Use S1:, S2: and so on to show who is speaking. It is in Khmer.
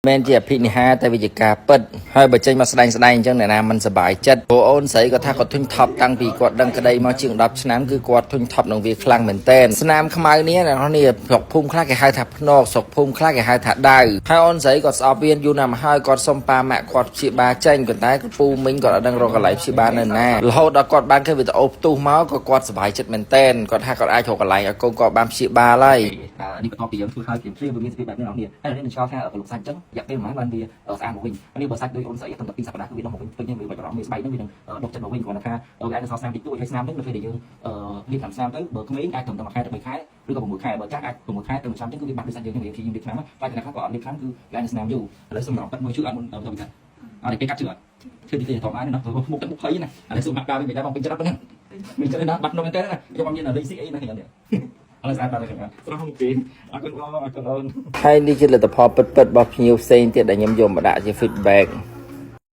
S1: មែនជាអភិនិហាតែវាជាការពិតហើយបើចេញមកស្ដែងស្ដែងអញ្ចឹងអ្នកណាមិនសប្បាយចិត្តព្រោះអូនស្រីគាត់ថាគាត់ធុញថប់តាំងពីគាត់ដឹងក្តីមកជាង10ឆ្នាំគឺគាត់ធុញថប់នឹងវាខ្លាំងមែនទែនស្នាមខ្មៅនេះអ្នកនរនេះស្រុកភូមិខ្លះគេហៅថាភ្នកស្រុកភូមិខ្លះគេហៅថាដៅហើយអូនស្រីគាត់ស្អប់វាយូរណាស់មកហើយគាត់សុំប៉ាម៉ាក់គាត់ព្យាបាលចេញប៉ុន្តែពូមីងគាត់អត់ដឹងរកកន្លែងព្យាបាលនៅណារហូតដល់គាត់បានឃើញវីដេអូផ្ទុះមកក៏គាត់សប្បាយចិត្តមែនទែនគាត់ថាគាត់អាចរកកន្លែងឲ្យកូនគាត់បានព្យាបាលហើយ
S2: នេះបន្ទាប់ពីយើងធ្វើហើយព្រាមព្រាមវាមានសភាពបែបនេះអ្នកនរហើយនេះនឹងឆ្លល់ថាក្រលុកសាច់អញ្ចឹងរយៈពេលប្រហែលបានវាស្អាតមកវិញនេះបើសាច់ដូចអូនស្រីត្រឹមតែ2សប្តាហ៍គឺវាដុះមកវិញពេញហើយវាបាច់បារម្ភវាស្បែកហ្នឹងវានឹងដុះចិត្តមកវិញគ្រាន់តែថាវាអាចនឹងសល់ស្នាមតិចតួចហើយស្នាមហ្នឹងនៅពេលដែលយើងលាបតាមស្នាមទៅបើក្មេងអាចត្រឹមតែ1ខែទៅ3ខែឬក៏6ខែបើចាស់អាច6ខែទៅ1ឆ្នាំអញ្ចឹងគឺវាបាត់ដូចសាច់យើងហ្នឹងវាព្យាយាមលាបថ្នាំតែអ្នកខ្លះក៏អត់លាបថ្នាំគឺវាអាចនឹងស្នាមយូរឥឡូវសូមរកប៉ិតមួយជឿអត់មុនទៅពីថាអត់គេកាត់ជឿអត់ជឿទីទីធម្មតាណាមុខទឹកមុខភ័យណាឥឡូវសូមហាក់ដើមវិញដែរបងពេញចិត្តប៉ុណ្ណឹងមានចិត្តណាបាត់នំមែនតើណាខ្ញុំអត់មានលេងស៊ីអីណាខ្ញុំនេះឥឡូវស្អាតបាត់ហើយខ្ញុំស្រស់មកពីអរគុណបងអរគុណអូន
S1: ហើយនេះជាលទ្ធផលពិតៗរបស់ភ្ញៀវផ្សេងទៀតដែលខ្ញុំយកមកដាក់ជា feedback។